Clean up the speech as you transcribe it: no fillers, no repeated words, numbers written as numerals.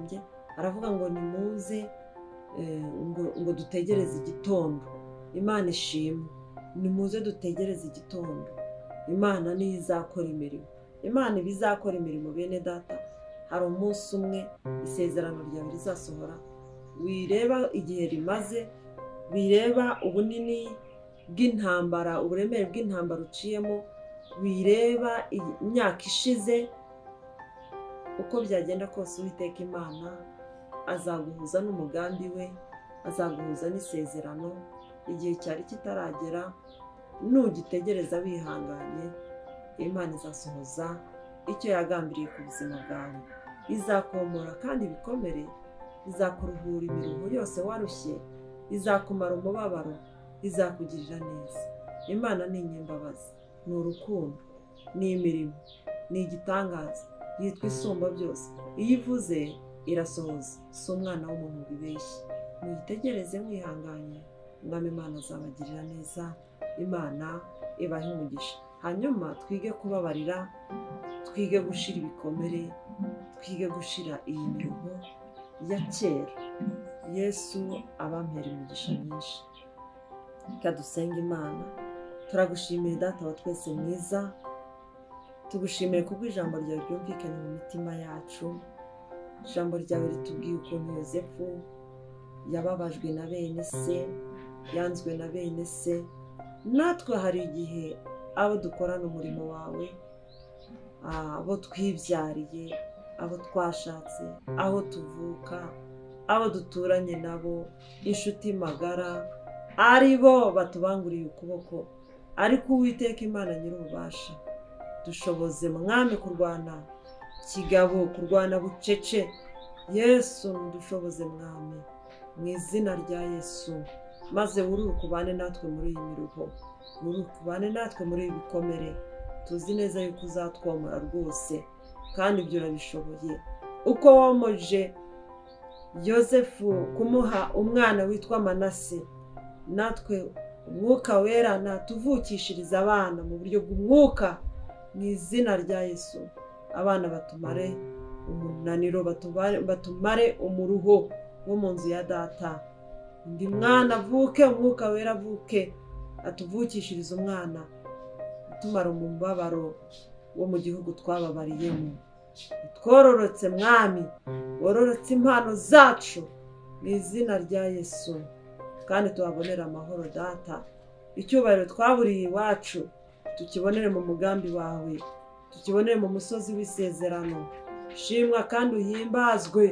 Yararirimbye aravuga ngo nimuze ngo dutegereze igitondo. Imana ishimwe, nimuze dutegereze igitondo. Imana niyo izakora imirimo. Imana iba izakora imirimo bene data. Hari umunsi umwe isezerano ryawe rizasohora, wireba igihe rimaze, wireba ubunini bw'intambara, uburemere bw'intambara uciyemo, wireba imyaka ishize. Uko byagenda kose Uwiteka Imana azaguhuza n'umugambi we, azaguhuza n'isezerano. Igihe cyari kitaragera, nugitegereza wihanganye, Imana izasohoza icyo yagambiriye ku buzima bwawe. Izakomora kandi ibikomere, izakuruhura imiruho yose warushye, izakumara umubabaro, izakugirira neza. Imana ni inyembabazi, ni urukundo, ni imirimo, ni igitangaza, yitwa Isumba byose. Iyo ivuze irasohoza, si umwana w'umuntu wibeshye. Muyitegereze mwihanganye, Umwami Imana azabagirira neza. Imana ibahe umugisha. Hanyuma twige kubabarira, twige gushira ibikomere, twige gushira iyi miruho ya kera. Yesu abampera imigisha myinshi. Reka dusenge Imana. Turagushimiye Data wa twese mwiza, tugushimiye kubw'ijambo ryawe ryumvikanye mu mitima yacu. Ijambo ryawe ritubwiye ukuntu Yozefu yababajwe na bene se, yanzwe na bene se. Natwe hari igihe abo dukorana umurimo wawe, abo twibyariye, abo twashatse, aho tuvuka, abo duturanye nabo, inshuti magara, ari bo batubanguriye ukuboko. Ariko Uwiteka Imana nyir'ububasha, dushoboze Mwami kurwana kigabo, kurwana bucece. Yesu dushoboze Mwami, mu izina rya Yesu. Maze wururuke ubane natwe muri iyi miruho, wururuke ubane natwe muri ibi bikomere. Tuzi neza yuko uzatwomora rwose, kandi ibyo urabishoboye. Uko womoje Yozefu kumuha umwana witwa Manase, natwe Umwuka Wera natuvukishiriza abana mu buryo bw'umwuka, mu izina rya Yesu. Abana batumare umunaniro, batumare umuruho wo mu nzu ya data. Undi mwana avuke, Umwuka Wera avuke, atuvukishirize umwana utumara umubabaro wo mu gihugu twababariyemo. Twororotse Mwami, wororotse impano zacu mu izina rya Yesu, kandi tuhabonere amahoro Data. Icyubahiro twaburiye iwacu tukibonere mu mugambi wawe, tukibonere mu musozi w'isezerano. Shimwa kandi uhimbazwe.